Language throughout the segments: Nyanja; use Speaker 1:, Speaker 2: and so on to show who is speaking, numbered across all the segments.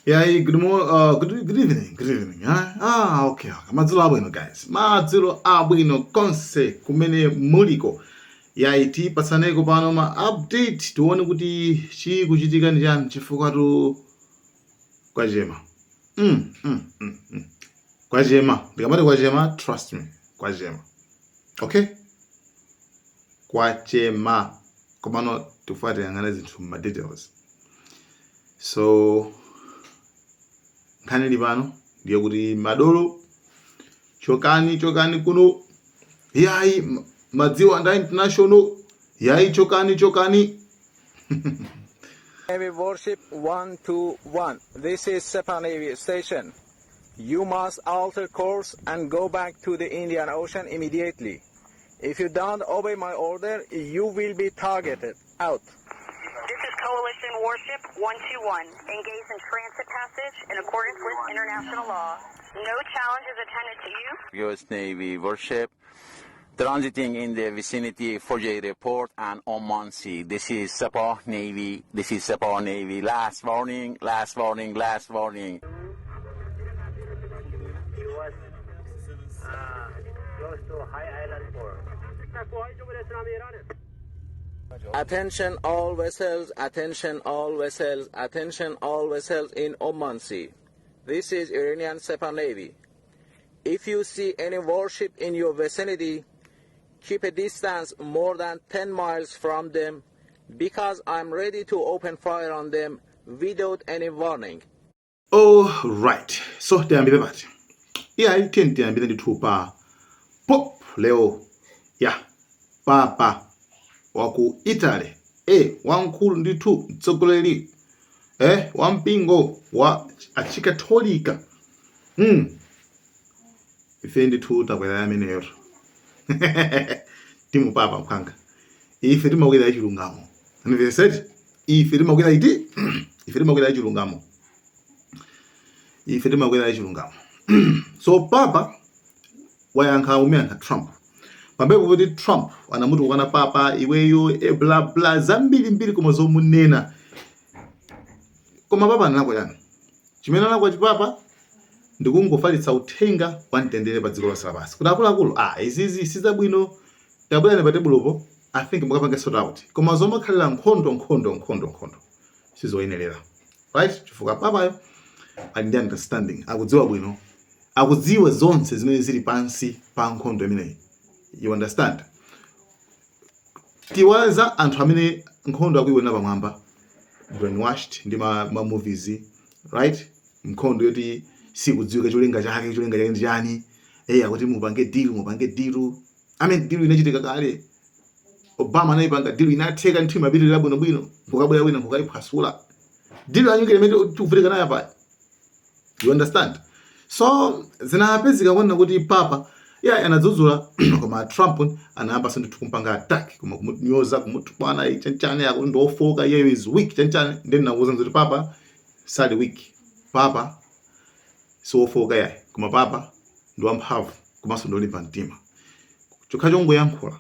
Speaker 1: Yeah, good morning, good evening, good evening. Huh? Ah, okay. Madzulo abwino, guys. Madzulo abwino konse kumene muliko. Yayi, tipatsaneko pano ma update, tione kuti chikuchitika ndi chani, chifukwa tu kwachema. Kwachema. Ndikamati kwachema, trust me, kwachema. Okay? Kwachema. Komano tifuna tiyang'ane zinthu ma details. So nkhani ili pano ndiye kuti madolo, chokani, chokani kuno. Yayi, madziwa nda international. Yayi, chokani, chokani.
Speaker 2: Navy Warship 121. This is Sepah Navy Station. You must alter course and go back to the Indian Ocean immediately. If you don't obey my order, you will be targeted. Out.
Speaker 3: This is Coalition Warship 121, engaged in transit passage in accordance with international law. No challenge is intended to you.
Speaker 4: U.S. Navy warship transiting in the vicinity Fujairah Port and Oman Sea. This is Sepah Navy. This is Sepah Navy. Last warning, last warning, last warning.
Speaker 5: He was close to High Island 4.
Speaker 2: Attention all vessels, attention all vessels, attention all vessels in Oman Sea. This is Iranian Sepah Navy. If you see any warship in your vicinity, keep a distance more than 10 miles from them because I'm ready to open fire on them without any warning.
Speaker 1: All right. So tiyambire pati? Iyayi, tiye tiyambire ndithu pa Pope Leo ya Papa wa ku Italy, wamkulu ndithu, mtsogoleri wa mpingo wa Achikatolika. Ife ndithu takwera ameneyo timupapa mphanga. Ife timakwera chilungamo, andimveseti? Ife timakwera iti? Ife timakwera chilungamo, ife timakwera chilungamo. So Papa wayankha, umeyankha Trump pambepo kuti Trump anamutukwana Papa, iweyo e bla bla zambirimbiri, koma zomunena. Koma Papa analakwa chani? Chimene analakwa chipapa ndikungofalitsa uthenga wa mtendere pa dziko lonse lapansi, kuti akuluakulu, ah, izizi sizabwino, tabwerani pa tebulopo, I think mukapange sort out. Koma zomakhalira nkhondo, nkhondo, nkhondo, nkhondo sizoyenerera, right? Chifukwa Papayo ali ndi understanding, akudziwa bwino, akudziwa zonse zimene zili pansi pa nkhondo imeneyi, you understand? Tiwaza anthu amene nkhondo akuiwona pamwamba, brainwashed ndi ma movies, right? Nkhondo yoti sikudziwika cholinga chake, cholinga chake ndi chani? Akuti mupange deal, mupange deal. I mean, deal inachitika kale. Obama anayipanga deal, inatheka nthu, imapitirira bwinobwino, nkukabwera wina nkukayiphwasula deal ya nuclear imene tikuvutika nayo apa, you understand? So zinapezeka kuona kuti Papa yeah anadzudzula, koma Trump anayamba ndithu kumpanga attack, koma kumunyoza, kumutukwana, chanchane, akuti ndiofoka iyeyo, is weak, chanchane. Then nakuwuza kuti Papa sali weak, Papa siwofoka yayi, koma Papa ndi wamphamvu komanso ndiolimba mtima. Chokha chongoyankhula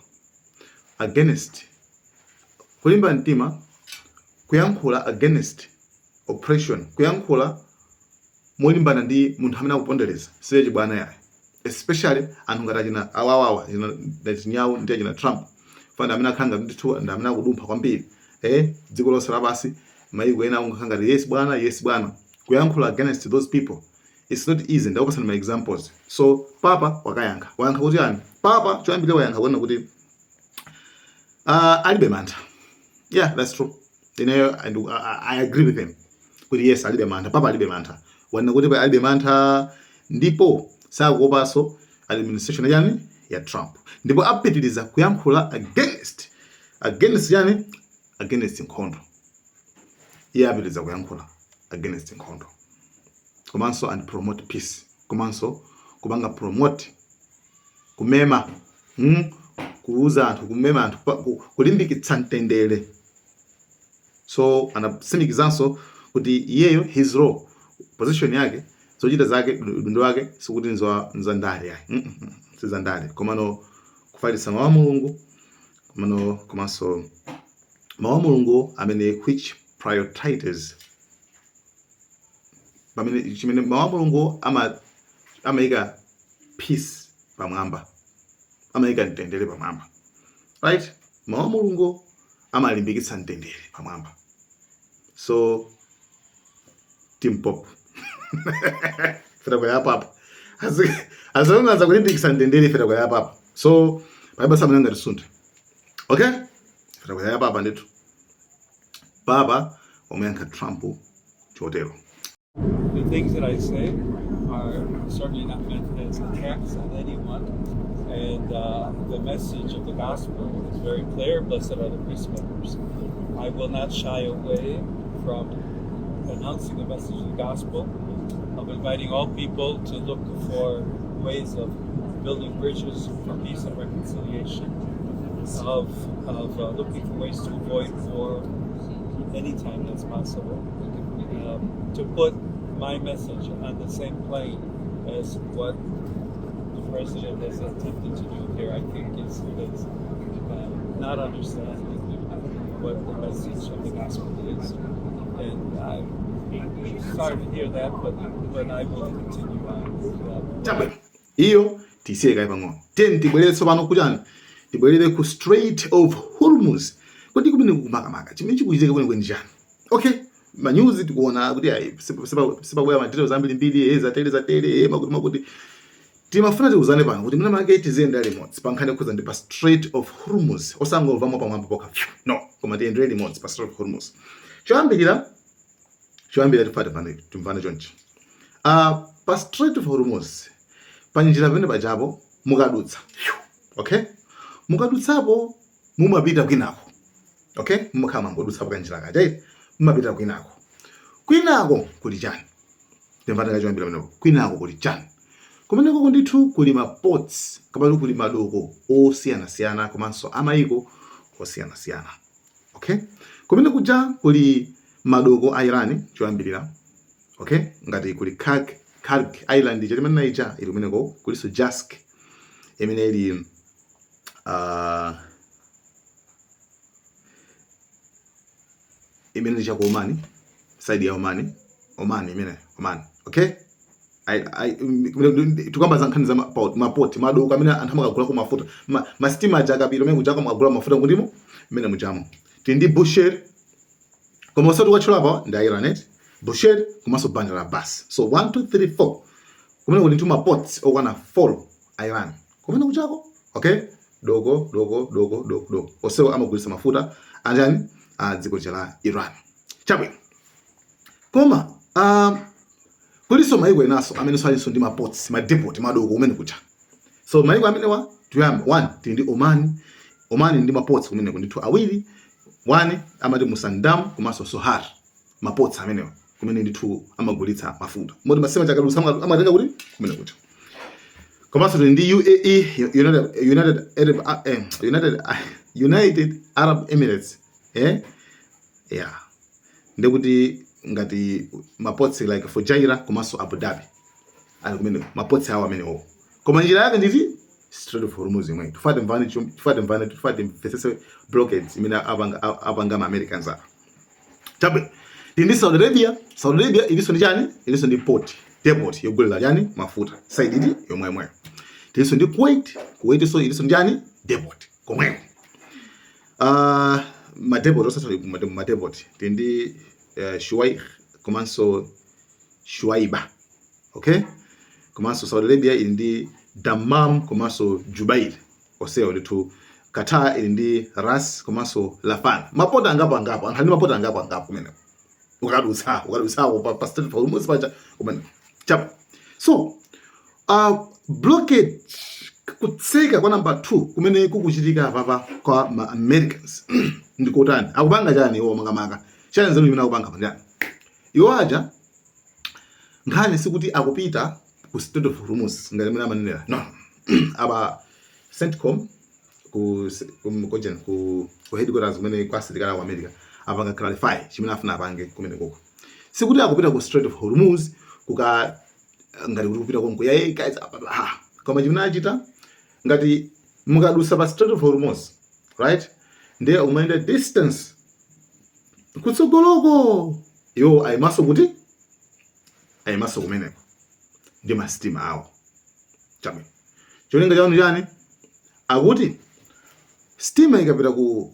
Speaker 1: against, kulimba mtima kuyankhula against oppression, kuyankhula molimbana ndi munthu amene akupondereza, siye chibwana yayi, especially anthu ngati achina awawawa, achina Netanyahu ndi achina Trump. Fana amene akhala ngati ndithu ndi amene akudumpha kwambiri dziko lonse lapansi, mayiko ena akungakhala ngati yes bwana, yes bwana. Kuyankhula against those people, it's not easy. Ndakupasani ma examples. So Papa wakayankha, wayankha kuti yani? Papa choyambirira wayankha kuona kuti alibe mantha. Yeah, that's true. Ineyo and I agree with him kuti yes, alibe mantha. Papa alibe mantha. Wanena kuti alibe mantha ndipo sakuopanso administration yani ya Trump, ndipo apitiriza kuyankhula against yani, against nkhondo. Iye apitiriza kuyankhula against nkhondo komanso and promote peace, komanso kupanga promote, kumema, kuuza anthu, kumema anthu, kulimbikitsa mtendere. So anatsimikizanso kuti iyeyo, his role, position yake, zochita zake, udindo wake, sikuti nzandale yayi. Sizandale, komano kufalitsa mawu a Mulungu, komano komanso mawu a Mulungu amene which prioritizes Pamene chimene mawu a Mulungu amayika peace pamwamba, amayika mtendere pamwamba, right? Mawu a Mulungu amalimbikitsa mtendere pamwamba. So team Pope feta kwa papa azangaza kulimbikitsa mtendere, feta kwa papa. So paiba samene ngatisunde, okay? Feta kwa papa ndithu, papa wamuyankha Trump chotero.
Speaker 6: The things that I say are certainly not meant as attacks on anyone. And the message of the gospel is very clear: blessed are the peacemakers. I will not shy away from announcing the message of the gospel, of inviting all people to look for ways of building bridges for peace and reconciliation, of looking for ways to avoid war anytime that's possible. To put my message on the same plane as what the president has attempted to do here, I think is not understanding what the message of the gospel is. And I'm sorry to hear that, but I will continue on.
Speaker 1: Chabwino, iyo tisiye kaye pang'ono. Tiyeni tibwerere tsopano kuchani, tibwerere ku Strait of Hormuz. Kodi kumene kumakamaka chimene chikuchitika kwenikweni chani? Okay, manyuzi tikuona kuti ayi, sipabwera ma details ambirimbiri, zatere zatere, makuti makuti. Timafuna tiuzane pano kuti mwina make tiziyenda limodzi pa nkhani yokhudza ndi pa Strait of Hormuz, osangomvamo pamwamba pokha, no, koma tiyendere limodzi pa Strait of Hormuz. Choyambirira tifuna timvane chonchi. Pa Strait of Hormuz, pa njira pamene pajapo mukadutsa, okay, mukadutsapo mumapita kwinako, okay? Mumakhala mangodutsapo kanjira kaja, mumapita kwinako. Kwinako kuli chani? Timvane kachoyambira pamenepo. Kwinako kuli chani? Kumeneko ndithu kuli ma ports kapena kuli madoko osiyanasiyana komanso amayiko osiyanasiyana, okay? Kumene kuja kuli madoko a Iran choyambirira, okay? Ngati kuli Kharg Island chatimene ija ili kumeneko, kulinso Jask imene ili imene ili chaku Oman, side ya Oman, Oman imene Oman, okay? Tikamba za nkhani za mapoti, madoko amene anthu amakagulako mafuta, masitima aja akapita umene kujako amakagula mafuta kutimo mmene mujamo. Tili ndi Bushehr, koma osati ukatchula ndi Iran eti, Bushehr komanso Bandar Abbas. So 1 2 3 4, kumene kuli ndi ma ports okwana 4 a Iran kumene kuchako, okay? Doko doko doko doko doko onsewo amagulitsa mafuta anjani a dziko la Iran. Chabwino, koma kulinso maiko enanso amene alinso ndi ma ports, ma depot, madoko kumene kucha. So maiko amenewa tuyamba, one, tili ndi Oman. Oman ndi ma ports kumeneko ndithu awiri. One amati Musandam komanso Sohar, ma ports amenewa kumene ndithu amagulitsa mafuta moti masitima chakadutsa amatenga kuti kumene kucha. Komanso tili ndi UAE, United Arab Emirates, yeah, ndikuti ngati ma ports like Fujairah komanso Abu Dhabi ali kumene, ma ports awo amenewo. Koma njira yake nditi Strait of Hormuz imwe. Tifate mvane, tifate timvetsetse blockades imene apanga ma Americans apa. Chabwino, tili ndi Saudi Arabia. Saudi Arabia ilinso ndi chani? Ilinso ndi port, depot yogulira chani? Mafuta, side iti yomwemweyo. Tilinso ndi Kuwait. Kuwait so ilinso ndi chani? Depot komweko. Ma depot osati ma depot, tili ndi Shuwaikh komanso Shuaiba, okay? Komanso Saudi Arabia ili ndi Dammam komanso Jubail, onsewo ndithu. Qatar ili ndi Ras komanso Lafan. Mapoti angapo angapo, anthu ali ndi mapoti angapo angapo kumeneko ukadutsawo pa Strait of Hormuz paja kumeneko. Chapo so blockade, kutseka kwa number 2 kumene kukuchitika apapa kwa ma Americans ndikotani? Akupanga chani iwo makamaka? Chani nzeru imene akupanga pa chani iwo aja? Nkhani sikuti akupita ku Strait of Hormuz ngati imene amanenera, no. Aba CENTCOM ku headquarters kumene kwa asilikali ku America apanga clarify chimene afuna apange kumene koko. Sikuti akupita ku Strait of Hormuz kuka ngati kuti kupita konko ya, "Hey guys," apa, ha. Koma chimene achita, ngati mukadusa pa Strait of Hormuz, right, ndiye umayenda distance kutsogoloko, iwo ayimaso kuti Ayimanso kumeneko ndi masitima awo. Chabwino, cholinga chawo ndi chani? Akuti sitima ikapita ku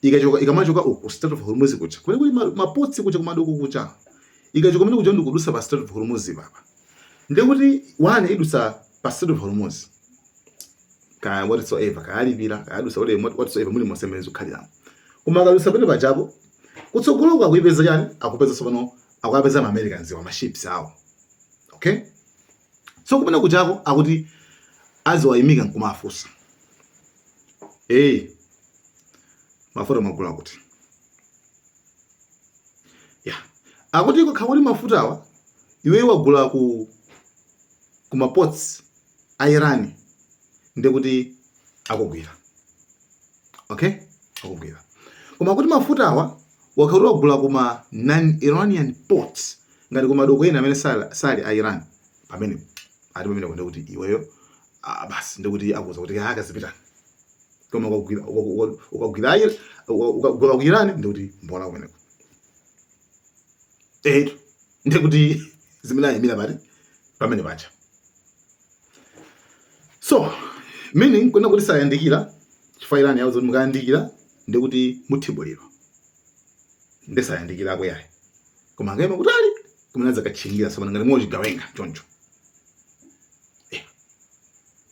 Speaker 1: ikachoka, ikamachoka uku ku Strait of Hormuz kuja kumene kuli ma ports kuja, kumadoko kuja, ikachoka kumene kuja ndikudusa pa Strait of Hormuz papa, ndikuti one idusa pa Strait of Hormuz kaya whatsoever, kaya alipira, kaya adusa whatsoever, muli monse mmene zikukhaliramo. Koma akadusa pene pajapo, kutsogoloko akuyipeza chani? Akupeza tsopano, akuyapeza ma Americans wa ma ships awo, okay? So kumene kujako akuti aziwayimika nkumafunsa, "Hey, mafuta mwagula kuti?" Ya, akuti kukhala kuti mafutawa iwe wagula ku ma ports a Iran, ndikuti akugwira, okay, akugwira. Koma kuti mafutawa wakhala wagula kuma non-Iranian ports, ngati kumadoko ena amene sali a Iran, pamene ati pamene ndikuti iweyo, ah, basi, ndikuti akuza kuti akazipitani. Koma ukagwira ku Iran, ndikuti mbola kumeneko etu, ndikuti zimene ayimira pati pamene pacha. So meaning kwena kuti sayandikira, chifukwa Iran yauza kuti mukayandikira ndikuti muthibulidwa, ndisayandikirako yayi, koma angayima kutali kumene adzakatchingira tsopano ngati mochigawenga choncho.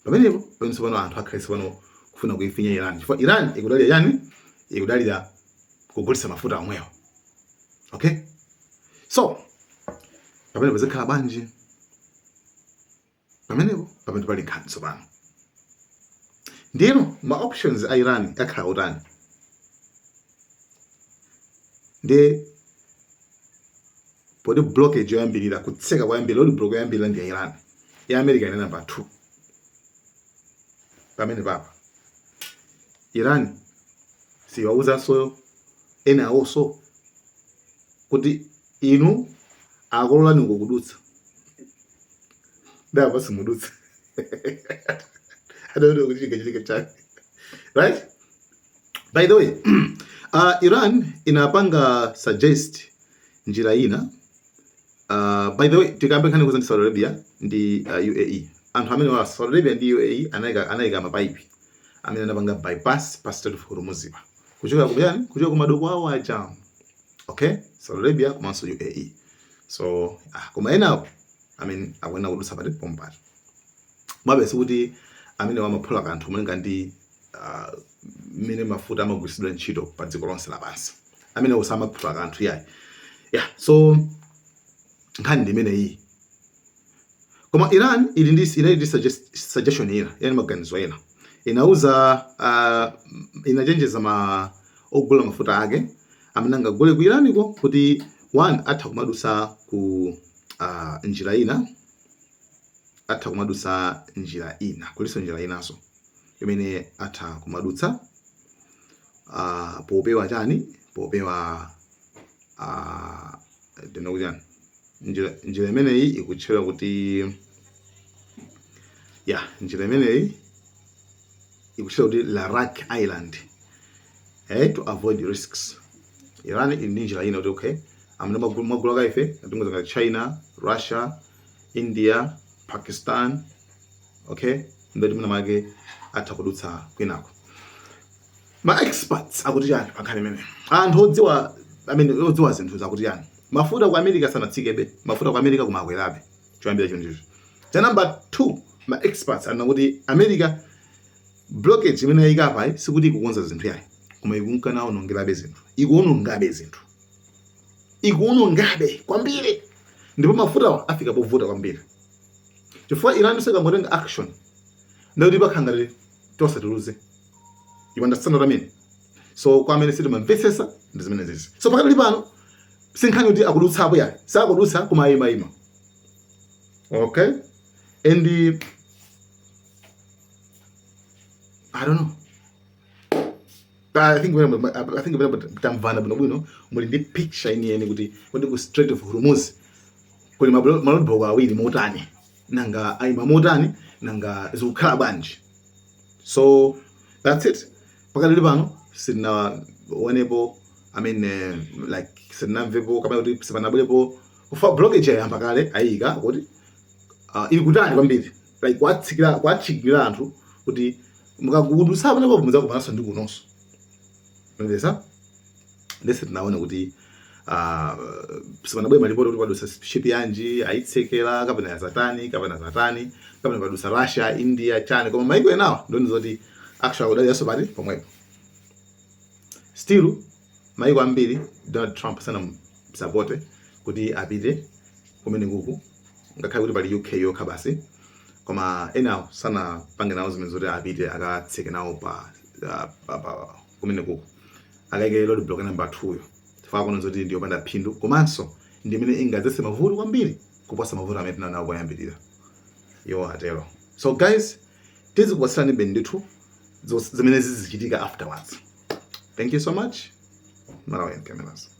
Speaker 1: Pamenepo pamene tsopano anthu akhale tsopano kufuna kuifinya Iran, chifukwa Iran ikudalira yani? Ikudalira kugulitsa mafuta omwewo, okay? So pamenepo zikhala bwanji? Pamenepo pamene pali nkhani tsopano. Ndiyeno ma options a Iran akhala otani? Ndiye poti blockage yoyambirira, kutseka koyambirira, road block yoyambirira ndi ya Iran, ya America ine number 2. Pamene papa Iran siwauzanso ena awonso kuti inu akololani uko kudutsa, ndapa simudutsa. I don't know kuti chikachitika chani, right? By the way, Iran inapanga suggest njira ina. By the way, tikambe nkhani kuza ndi Saudi Arabia ndi UAE. Anthu amene wa Saudi Arabia ndi UAE anayika mapaipi amene anapanga bypass pa Strait of Hormuz pa kuchoka kuyani, kuchoka kumadoko awo aja, okay? Saudi Arabia komanso UAE. So koma enawo, I mean, akuyenera kudutsa pati pompati mwabe, sikuti amene wamaphula kanthu malinga ndi mmene mafuta amagwiritsidwa ntchito pa dziko lonse lapansi, amene osamaphula kanthu yayi. Yeah, so nkhani ndi imene iyi. Koma Iran ili ndi inali ndi suggestion ina, yani maganizo ena. Inauza, inachenjeza ma ogula mafuta ake amene angagule ku Iraniko kuti one, atha kumadusa ku njira ina, atha kumadusa njira ina, kuliso njira inanso imene atha kumadutsa popewa chani, popewa ndinokuti chani, njira imeneyi ikutchedwa kuti, ya, njira imeneyi ikutchedwa kuti Larak Island, to avoid risks. Iran ili ndi njira ina kuti okay, amene mwagula ka ife atingoza ngati China, Russia, India, Pakistan, okay, ndoti mwina make atha kudutsa kwinako. Ma experts akuti chani pa nkhani imene? Anthu odziwa, amene odziwa zinthu zakuti chani? Mafuta ku America sanatsikebe, mafuta ku America kumakwerabe choyambira chonchocho. Cha number 2, ma experts anena kuti America blockage imene yayika apayi sikuti ikukonza zinthu yayi, koma ikunkanaonongerabe zinthu, ikuonongabe zinthu, ikuonongabe kwambiri, ndipo mafutawa afika povuta kwambiri, chifukwa Iran sikangotenga action ndikuti pakhala ngati tosatiluze. You understand what I mean? So kwa amene sitimamvetsetsa ndi zimene zizi. So pakati pano sinkhani kuti akudutsapo yayi, sakudutsa, koma ayimayima, okay? And I don't know. But I think pamene tamvana bwinobwino, muli ndi picture yeniyeni kuti kodi ku Strait of Hormuz kuli ma roadblock awiri motani, nanga ayima motani, nanga zikukhala bwanji? So that's it. Pakadali pano sitinaonepo, I mean, like sitinamvepo kapena kuti sipanabwerepo Kufa blockage yayamba kale, ayika kuti ili kutali kwambiri, like kwatsikira, kwatchikira anthu kuti mukagudutsa pamenepo mudzakumananso ndi kunonso. Mvesa ndese tinaona kuti sipanabwere malipoti kuti padusa ship yanji, ayitsekera kapena yazatani, kapena zatani, kapena padusa Russia, India, chani. Koma maiko enawa ndoni zoti actually kudaliranso pati pomwepo. Still maiko ambiri Donald Trump sanamusapote kuti apite kumene kuku, ngakhale kuti pali UK yokha basi, koma enawo sanapange nawo zimene zoti apite akatseke nawo pa kumene kuku, akaike road block number 2 yo, chifukwa kuona zoti ndiyopanda phindu, komanso ndi imene ingadzetse mavuto kwambiri kuposa mavuto amene tinali nawo poyambirira. Iwo atero. So guys, tizikupatsirani ndithu zimene zizichitika afterwards. Thank you so much. Malawian Cameras.